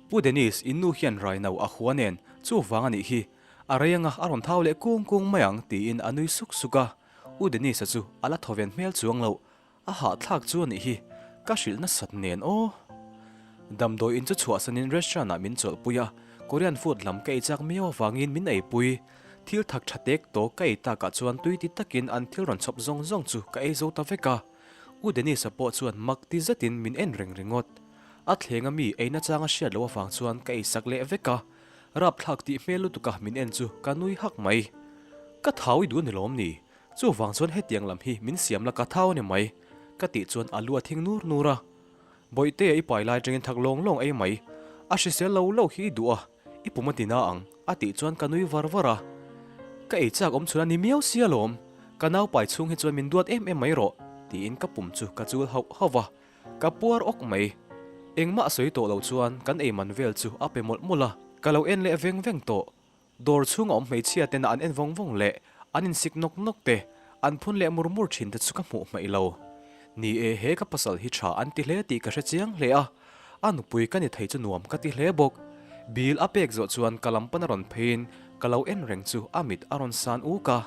Pu Dennis, in nu hian rai no a hua nen chuvang a nih hi, a rei anga a rawn thau leh kung kung mai ang tiin a nui suk suk a. U Dennis-a chu a la thaw ven hmel chuang loh, A hahthlak chu a nih hi, ka hrilh nasat nen aw. Damdawi in chu chhuahsanin restaurant ah min chawlhpui a, Korean food lam ka ei chak miau avangin min eipui. Thil thak tha tek tawk ka ei takah chuan tui ti takin an thil rawn chhawp zawng zawng chu ka ei zo ta vek a. U Dennis-a pawh chuan mak ti zetin min en reng ringawt. A thlenga mi ei nachang a hriat loh avang chuan ka ei sak leh vek a, rapthlak tih hmel lutuka min en chu ka nui hak mai. Ka thau i duh a ni lawm ni? Chuvang chuan hetiang lam hi min siam la ka thau a ni mai, ka tih chuan a lu a thing nur nur a. Bawihtea i pai lai atangin thak lawng lawng ei mai, a hrisel lo lo hi i duh a, i pum a ti na ang, a tih chuan ka nui var var a. Ka ei chak awm chhun a ni miau sia lawm, ka nau pai chhung hi chuan min duat em em mai rawh, tiin ka pum chu ka chul hauh hauh va, ka puar awk mai. Engmah sawi tawh lo chuan kan ei man vel chu a pe mawlh mawlh a, ka lo en leh veng veng tawh. Dawr chhunga awm hmeichhia tena an en vawng vawng leh an insik nawk nawk te, an phun leh mur mur thin te chu ka hmuh hmaih lo. Ni e, he ka pasal hi tha an ti hle tih ka hre chiang hle a, a nupui ka ni thei chu nuam ka ti hle bawk. Bill a pek zawh chuan ka lam pan a rawn pheiin ka lo en reng chu a mit a rawn san uk a.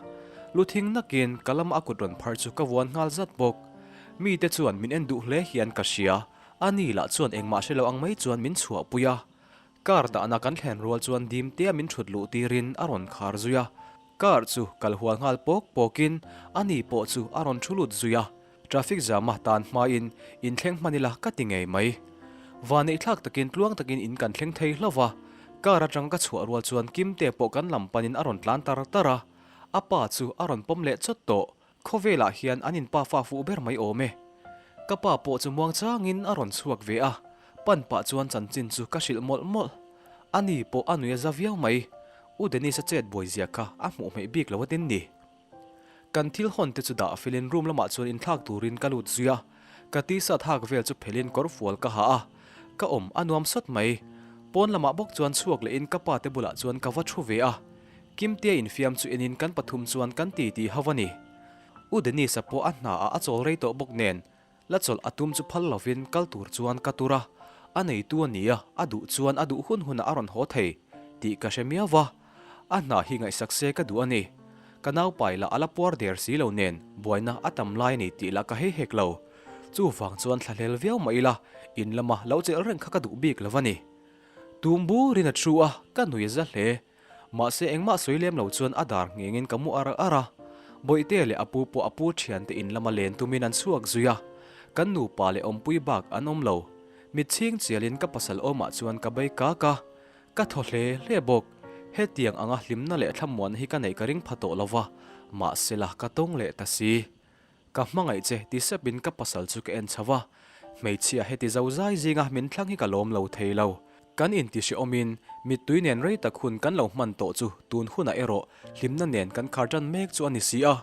Lu thing nakin ka lama a kut rawn phar chu ka vuan nghal zat bawk. Mite chuan min en duh hle hian ka hria, a ni lah chuan engmah hre lo ang mai chuan min chhuahpui a. Car dahna kan thlen rual chuan dim tea min thut luh tirin a rawn khar zui a, car chu kal hual nghal pawk pawkin a ni pawh chu a rawn thu lut zui a, traffic jam a tan hmain in thleng hman ila ka ti ngei mai. Vaneihthlak takin tluang takin in kan thleng thei hlauh va, car atanga ka chhuah rual chuan Kimte pawh kan lam panin a rawn tlan tar tar a, a pa chu a rawn pawm leh chawt tawh. Khawvelah hian an inpa fa fuh ber mai awm e. Ka pa pawh chu muang changin a rawn chhuak ve a, pan pah chuan chanchin chu ka hrilh mawlh mawlh. A ni pawh a nui a za viau mai. U Dennis-a chet buai zia kha a hmuh hmeih bik lo atin ni. Kan thil hawn te chu dah felin room lamah chuan inthlak turin ka lut zui a, ka t-shirt hak vel chu phelin kawr fual ka ha a, ka awm a nuam sawt mai. Pawn lamah bawk chuan chhuak lehin ka pa te bulah chuan ka va thu ve a, Kimtea infiam chu enin kan pathum chuan kan ti ti ho a ni. U Dennis-a pawh a hna ah a chawl rei tawh bawk nen, la chawlh a tum chu phal lovin kal tur chuan ka tur a, a neitu a nia, a duh chuan a duh hun hunah a rawn haw thei tih ka hre miau va, a hna hi ngaihsak se ka duh a ni. Ka naupai lah a la puar der si lo nen buaina a tam lai a ni tih lah ka hei hek lo. Chuvang chuan thlahlel viau mah ila in lama lo chelh reng kha ka duh bik lo a ni. Tum burin a thu a, ka nui za hle. Mahse engmah sawi lem lo chuan a dar nghengin ka mu ar ar a, Bawihtea leh a pu pawh a pu thiante in lama len tumin an chhuak zui a, kan nupa leh awmpui bak an awm lo. Mit chhing chialin ka pasal awmah chuan ka bei kak a, ka thaw hle hle bawk. Hetiang anga hlimna leh thlamuanna hi ka neih ka ring pha tawh lo va, mahse la ka tawng leh ta si. Ka hmangaih che ti sepin ka pasal chu ka en chho a, hmeichhia heti zo zai zinga min thlang hi ka lawm lo thei lo. Kan inti hrehawmin mittui nen rei tak hun kan lo hman tawh chu tun hunah erawh hlimna nen kan khar tan mek chu a ni si a.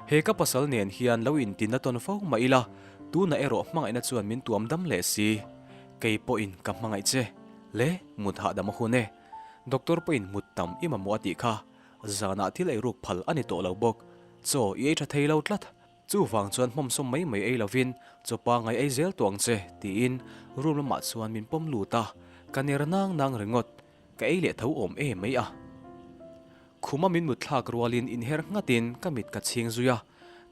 He ka pasal nen hian lo inti na tawn fo mah ila, tunah erawh hmangaihna chuan min tuam dam leh si. Kei pawhin ka hmangaih che. Le, mut hahdam a hun e. Doctor pawhin mut tam i mamawh a tih kha. Zanah thil ei ruk phal a ni tawh lo bawk. Chaw i ei tha thei lo tlat. Chuvang chuan hmawmsawm mai mai ei lovin chaw pangai ei zel tawh ang che, tiin room lamah chuan min pawm lut a. Ka ner nang nang ringawt. Ka ei leh tho awm em mai a. Khuma min mut thlak rualin inher nghatin ka mit ka chhing zui a,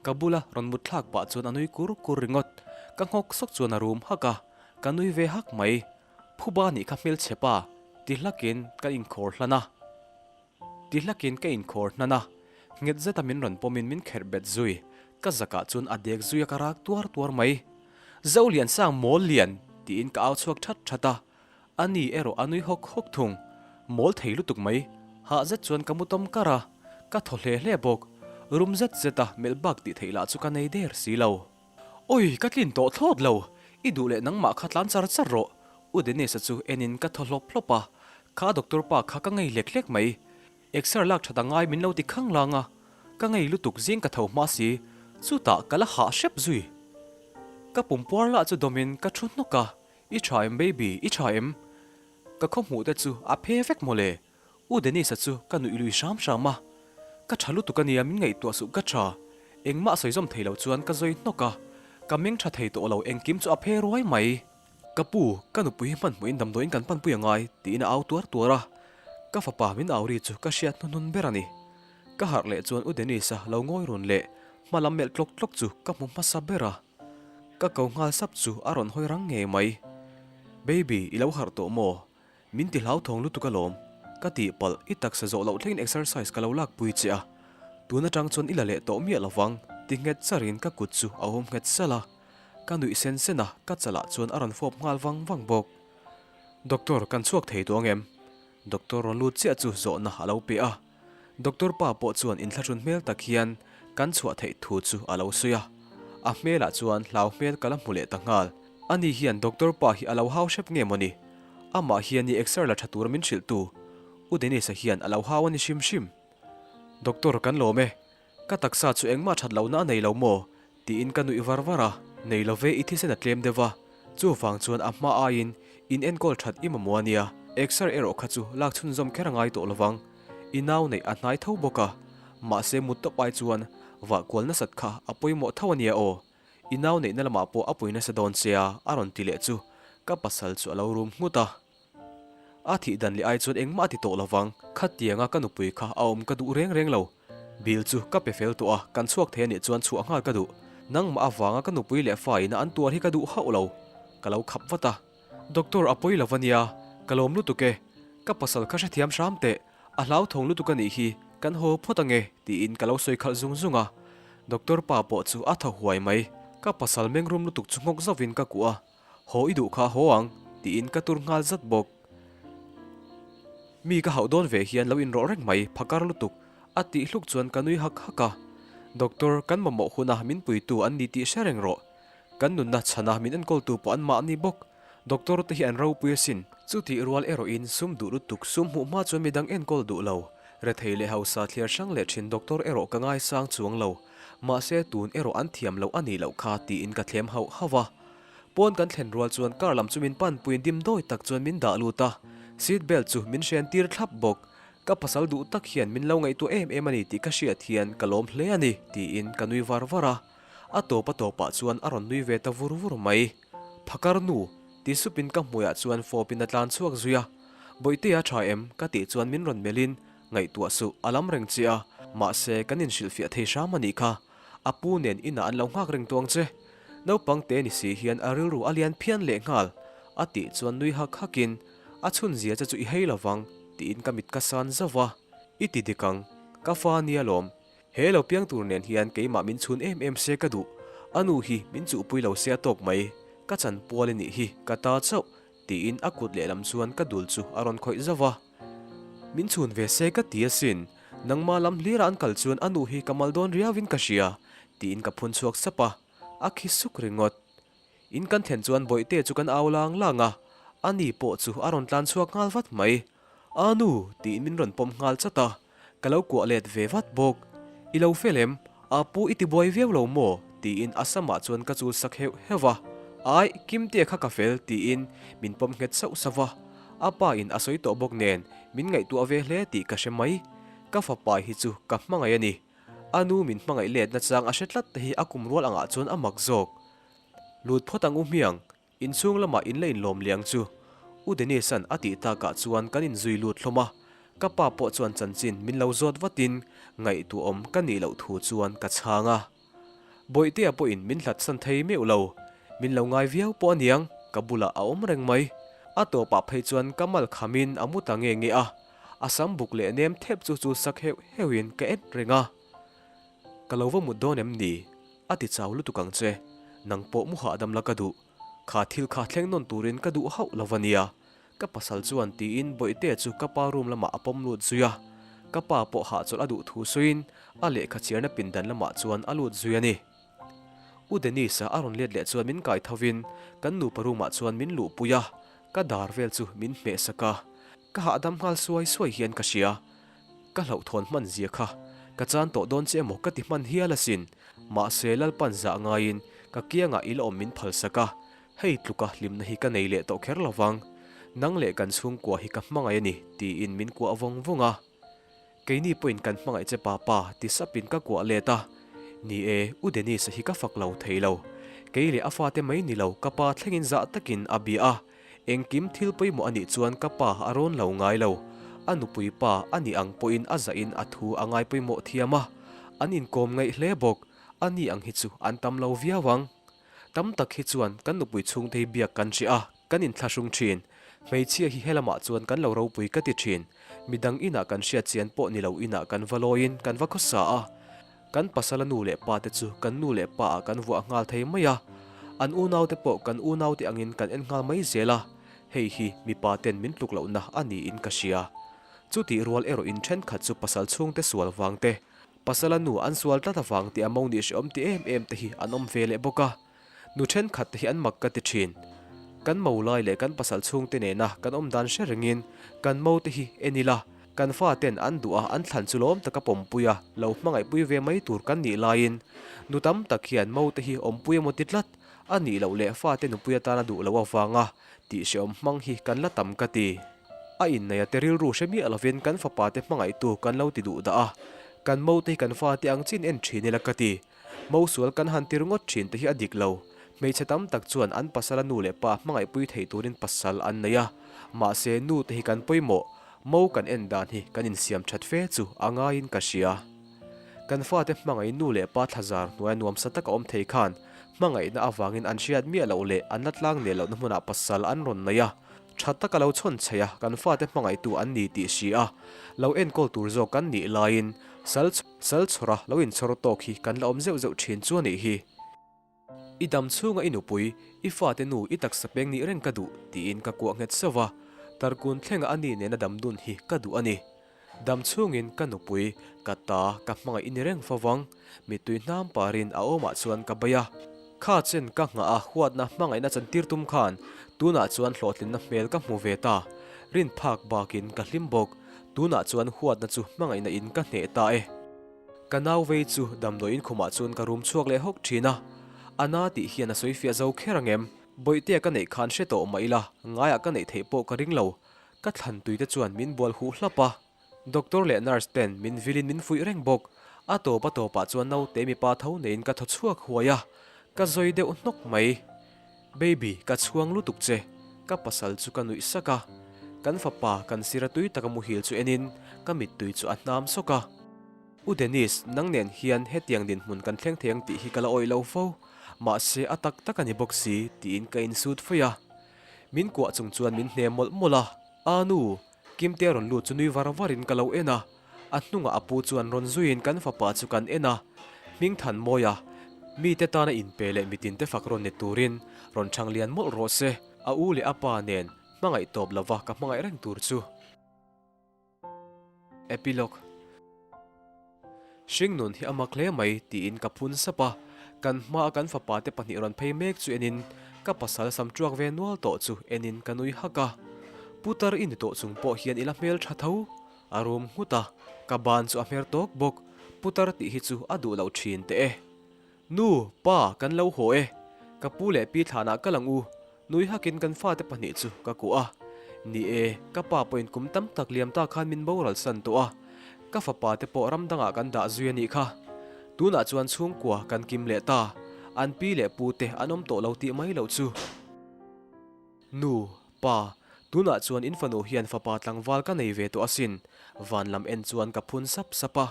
ka bula rawn mut thlak pah chuan a nui kur kur ringawt. Ka nghawk sawk chuan a rum hak a, ka nui ve hak mai. Phuba nih kha hmelchhe pa, ti hlakin ka inkhawr hlan a. Ti hlakin ka inkhawr hnan a, nghet zeta min rawn pawmin min kherh bet zui. Ka zakah chuan a dek zui a ka rak tuar tuar mai. Zoliansang mawl lian! tiin ka au chhuak that that a, A ni erawh a nui hawk hawk thung. Mawl thei lutuk mai. Hah zet chuan ka mu tawm kar a, ka thaw hle hle bawk. Rum zet zet a melh bak tih theih lah chu ka nei der si lo. Awi, ka tlin tawh thlawt lo. I duh leh nangmah kha tlan char char rawh. U Dennis-a chu enin ka thaw hlawp hlawp a. Kha doctor pa kha ka ngei hlek hlek mai. Exer lak that a ngai min lo ti khang lang a, ka ngei lutuk zing ka tho hma si, chutah ka la hah hrep zui. Ka pum puar lah chu dawmin ka thu hnawk a, I tha em baby, i tha em? Ka khaw hmuh te chu a phe vek mawle, U Dennis-a chu ka nuih lui hram hram a. Ka tha lutuk ania min ngaihtuah suh ka tha, engmah sawi zawm thei lo chuan ka zawi hnawk a, ka meng tha thei tawh lo engkim chu a phe ruai mai. Ka pu, ka nupui hi hmanhmawhin damdawiin kan panpui a ngai, tiin a au tuar tuar a. Ka fapa min au ri chu ka hriat hnuhnun ber a ni. Ka harh leh chuan U Dennis-a lo ngawi run leh hma lam melh tlawk tlawk chu ka hmu hmasa ber a. Ka ko nghal sap chu a rawn hawi rang ngei mai. Baby, i lo harh tawh maw? Min ti hlauthawng lutuk alawm. Ka tihpalh, i taksa zawh loh thlengin exercise ka lo lakpui che a. Tun atang chuan i la leh tawh miah lovang, ti nghet charin ka kut chu a awm nghet salh a. Ka nuih sen sen a, ka chalah chuan a rawn fawp nghal vang vang bawk. Doctor, kan chhuak thei tawh ang em? Doctor rawn lut chiah chu zawhna a lo pe a. Doctor pa pawh chuan inthlahrun hmel tak hian kan chhuah theih thu chu a lo sawi a. A hmelah chuan hlau hmel ka la hmu leh ta nghal. Ani hian doctor pa hi a lo hau hrep nge mawni? Amah hian i exer la tha tura min hrilh tu U Dennis-a hian a lo hau a ni hrim hrim. Doctor kan lawm e. Ka taksa chu engmah that lohna a nei lo maw? Tiin ka nuih var var a, nei lo ve i thisen a tlem deuh a, chuvang chuan a hma aiin in enkawl that i mamawh a nia, exer erawh kha chu lak chhunzawm kher a ngai tawh lovang, i nau neih a hnai tho bawk a, mahse mut tawp ai chuan vah kual nasat kha a pawimawh tho a nia aw, i nau neihna lamah pawh a pui nasa dawn che a a rawn ti leh chu ka pasal chu a lo rum nghut a. A thih dan leh ai chuan engmah a ti tawh lovang. Khatianga ka nupui kha a awm ka duh reng reng lo. Bill chu ka pe fel tawh a, kan chhuak thei a nih chuan chhuah nghal ka duh. Nangmah avanga ka nupui leh fa ina an tuar hi ka duh hauh lo. Ka lo khap vat a. Doctor a pawi lo va nia, ka lawm lutuk e. Ka pasal kha hrethiam hram teh, a hlauthawng lutuk a nih hi, kan haw phawt ange, tiin ka lo sawi khalh zung zung a. Doctor pa pawh chu a thaw huai mai. Ka pasal mengrum lutuk chu nghawk zauhin ka kuah a. Haw i duh kha haw ang, tiin ka tur nghal zat bawk. Mi ka hauh dawn ve hian lo inrawh reng mai, phakar lutuk, a tih hluk chuan ka nui hak hak a. Doctor, kan mamawh huna min puitu an ni tih hre reng rawh. Kan nunna chhana min enkawltu pawh an mahni bawk. Doctor te hi an ropui asin. Chutih rual erawhin sum duh lutuk sum hmuh hma chuan midang enkawl duh lo. Rethei leh hausa thliar hrang leh thin doctor erawh ka ngaisang chuang lo. Mahse tun erawh an thiam loh a nih loh kha tiin ka thlem hauh hauh a. Pawn kan thlen rual chuan car lam chu min panpuiin dimdawi tak chuan min dah lut a, seat belt chu min hren tir thlap bawk. Ka pasal duh tak hian min lo ngaihtuah em em a ni tih ka hriat hian ka lawm hle a ni tiin ka nui var var a. A tawp a tawpah chuan a rawn nui ve ta vur vur mai. Phakar nu! ti supin ka hmuiah chuan fawpin a tlan chhuak zui a. Bawihtea tha em? ka tih chuan min rawn melhin Ngaihtuah suh, a lam reng che a, mahse kan inhrilhfiah thei hram a nih kha. A pu nen inah an lo nghak reng tawng che. Naupang te ni si hian a rilru a lian phian leh nghal. A tih chuan nui hak hakin, A chhunzia che chu i hei lovang, tiin ka mit ka san zauh va. I ti dik ang, ka fa nia lawm. He lo piang tur nen hian keimah min chhun em em se ka duh. A nu hi min chuhpui lo se a tawk mai. Ka chanpual i nih hi, ka ta chauh, tiin a kut lehlam chuan ka dul chu a rawn khawih zauh va. Min chhun ve se ka ti asin, nangma lam hlira an kal chuan a nu hi ka mal dawn riauin ka hria, tiin ka phun chhuak sap a, a khi suk ringawt. In kan thlen chuan Bawihte chu kan au lang lang a, a ni pawh chu a rawn tlan chhuak nghal vat mai. A nu! tiin min rawn pawm nghal chat a, ka lo kuah let ve vat bawk. I lo fel em? A pu i ti buai viau lo maw? tiin a samah chuan ka chul sak heuh heuh a. Aih, Kimtea kha ka fel, tiin min pawm nghet sauh sauh va. A pa in a sawi tawh bawk nen min ngaihtuah ve hle tih ka hre mai. Ka fapa hi chu ka hmangaih a ni. A nu min hmangaih letna chang a hre tlat te hi a kum rual angah chuan a mak zawk. Lut phawt ang u hmiang, inchhung lamah in la inlawm liang chu. U Dennis-a'n a tih takah chuan kan inzui lut hlawm a, ka pa pawh chuan chanchin min lo zawt vatin ngaihtuahawm ka nih loh thu chuan ka chhang a. Bawihtea pawhin min hlatsan thei meuh lo, min lo ngai viau pawh aniang ka bulah a awm reng mai. A tawpah phei chuan ka mal khamin a mu ta nge nge a, a sam buk leh nem thep chu chu sak heuh heuhin ka en reng a. Ka lo va mut dawn em ni? A ti chau lutuk ang che. Nang pawh mu hahdam la ka duh. Kha thil kha thleng nawn turin ka duh hauh lo va nia. Ka pasal chuan tiin Bawihtea chu ka pa room lamah a pawm lut zui a. Ka pa pawh hahchawlh a duh thu sawiin a lehkha chhiarna pindan lamah chuan a lut zui a ni. U Dennis-a a rawn let leh chuan min kai thovin kan nupa room ah chuan min luhpui a, ka dar vel chu min hmeh sak a. Ka hahdam nghal suai suai hian ka hria. Ka hlauhthawn hman zia kha ka chan tawh dawn che emaw ka ti hman hial asin. Mahse Lalpan zah ngaiin ka kiangah i la awm min phalsak a, hei tluka hlimna hi ka nei leh tawh kher lovang. Nang leh kan chhungkua hi ka hmangaih a ni tiin min kuah vawng vawng a. Keini pawhin kan hmangaih che papa ti sapin ka kuah let a. Ni e, U Dennis-a hi ka fak lo thei lo. Kei leh a fate mai ni lo ka pa thlengin zah takin a bia a. Engkim thil pawimawh a nih chuan ka pa a rawn lo ngai lo. A nupui pa a nih ang pawhin a zahin a thu a ngai pawimawh thiam a. An inkawm ngaih hle bawk. A ni ang hi chu an tam lo viau ang. Tam tak hi chuan kan nupui chhungte hi biak kan hreh a, kan inthlahrung thin. Hmeichhia hi helamah chuan kan lo ropui ka ti thin. Midang inah kan hriat chian pawh ni lo inah kan va lawiin kan va khawsa a. Kan pasala nu leh pa te chu kan nu leh pa ah kan vuah nghal thei mai a. An unaute pawh kan unaute angin kan en nghal mai zel a. Hei hi mipa ten min tluk lohna a niin ka hria. Chutih rual erawh in thenkhat chu pasal chhungte sual vang te, Pasala nu an sual tlat avang tih a mo nih hrehawm ti em em te hi an awm ve leh bawk a. Nu thenkhat te hi an mak ka ti thin. Kan mo lai leh kan pasal chhungte nena kan awm dan hre rengin kan mo te hi en ila, kan fa ten an duh a an thlan chu lawm taka pawmpui a lo hmangaihpui ve mai tur kan nih laiin nu tam tak hian mo te hi awmpui emaw ti tlat a nih loh leh fate nupui atana duh loh avanga tih hrehawm hmang hi kan la tam ka ti. A inneia te rilru hre miah lovin kan fapa te hmangaihtu kan lo ti duh dah a, kan mo te hi kan fate ang chin en thin ila ka ti. Mo sual kan han tir ngawt thin te hi a dik lo. Hmeichhe tam tak chuan an pasala nu leh pa hmangaihpui thei turin pasal an nei a, mahse nu te hi kan pawimawh, mo kan en dan hi kan insiam that fe chu a ngaiin ka hria. Kan fate hmangaih nu leh pa thlazar hnuaia nuamsa taka awm thei khan hmangaihna avangin an hriat miah loh leh an la tlang nel lohna hmunah pasal an rawn nei a, Tha taka lo chhawn chheih a, kan fate hmangaihtu an ni tih hria a, lo enkawl tur zawk kan nih laiin sal sal chhawra lo inchhawr tawk hi kan la awm zeuh zeuh thin chu a nih hi. I dam chhunga i nupui, i fate nu i taksa peng nih reng ka duh tiin ka kuah nghet sauh va, tarkun thlenga a ni nena dam dun hi ka duh a ni. Dam chhungin ka nupui, ka ta, ka hmangaih i ni reng fo vang. Mittui hnam parin a awmah chuan ka bei a. Kha chen ka nghah a huatna hmangaihna chantir tum khan tunah chuan hlawhtlinna hmel ka hmu ve ta. Rin phak bakin ka hlim bawk. Tunah chuan huatna chu hmangaihna in ka hneh ta e. Ka nau vei chu damdawiin khumah chuan ka rum chhuak leh hawk thin a. A na tih hian a sawi fiah zo kher angem? Bawihtea ka neih khan hre tawh mah ila, ngaiah ka neih theih pawh ka ring lo. Ka thlan tui te chuan min bual huh hlap a, doctor leh nurse ten min vilin min fuih reng bawk. A tawp a tawpah chuan naute mipa tho neiin ka thaw chhuak huai a, ka zawi deuh hnawk mai. Baby, ka chhuang lutuk che, ka pasal chu ka nuih sak a. Kan fapa kan sira tui taka muhil chu enin ka mittui chu a hnam sawk a. U Dennis, nang nen hian hetiang dinhmun kan thleng thei ang tih hi ka la awih lo fo, mahse a tak tak a ni bawk si, tiin ka insut fui a. Min kuah chung chuan min hne mawlh mawlh a, A nu, Kimtea rawn lut chu nui var varin ka lo en a, a hnungah a pu chuan rawn zuiin kan fapa chu kan en a, Hmingthanmawia, mite tana inpe leh mitinte fak rawn ni turin rawn chhang lian mawlh rawh se, a u leh a pa nen hmangaih tawp lova ka hmangaih reng tur chu. Epilogue. Hringnun hi a mak hle mai tiin ka phun sap a, kan hmaa kan fapa te pahnih rawn phei mek chu enin ka pasal sam tuak ve nual tawh chu enin ka nui hak a. Putar i ni tawh chung pawh hian i la hmel tha tho a rum nghut a, ka ban chu a hmer tawk bawk, putar tih hi chu a duh loh thin teh e. Nu, pa, kan lo haw e. Ka pu leh pi thlanah kal ang u, nui hakin kan fate pahnih chu ka kuah a. Ni e, ka pa pawhin kum tam tak liam ta khan min boral san tawh a, ka fapa te pawh ram dangah kan dah zui a nih kha. Tunah chuan chhungkua kan kim leh ta, an pi leh pu te an awm tawh lo tih mai loh chu. Nu, pa, tunah chuan in fanu hian fapa tlangval ka nei ve tawh asin, van lam en chuan ka phun sap sap a.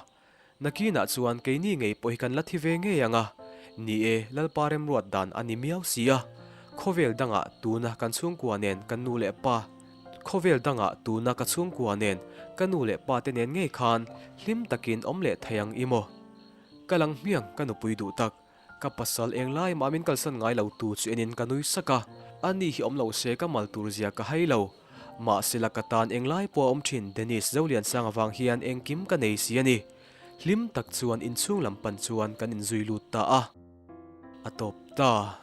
Nakinah chuan keini ngei pawh hi kan la thi ve ngei ang a, ni e, Lalpa remruat dan a ni miau si a. Khawvel dangah tuna kan chhungkua nen kan nu leh pa, khawvel dangah tuna ka chhungkua nen ka nu leh pa te nen ngei khan hlim takin awm leh thei ang i maw? Ka lang hmiang ka nupui duh tak. Ka pasal eng lai mah min kalsan ngai lo tu chu enin ka nui sak a, ani hi awm lo se ka mal tur zia ka hai lo. Mahsela ka tan eng lai pawh a awm thin Dennis Zoliansang avang hian engkim ka nei si a ni. Hlim tak chuan inchhung lam pan chuan kan inzui lut ta a. A tawp ta.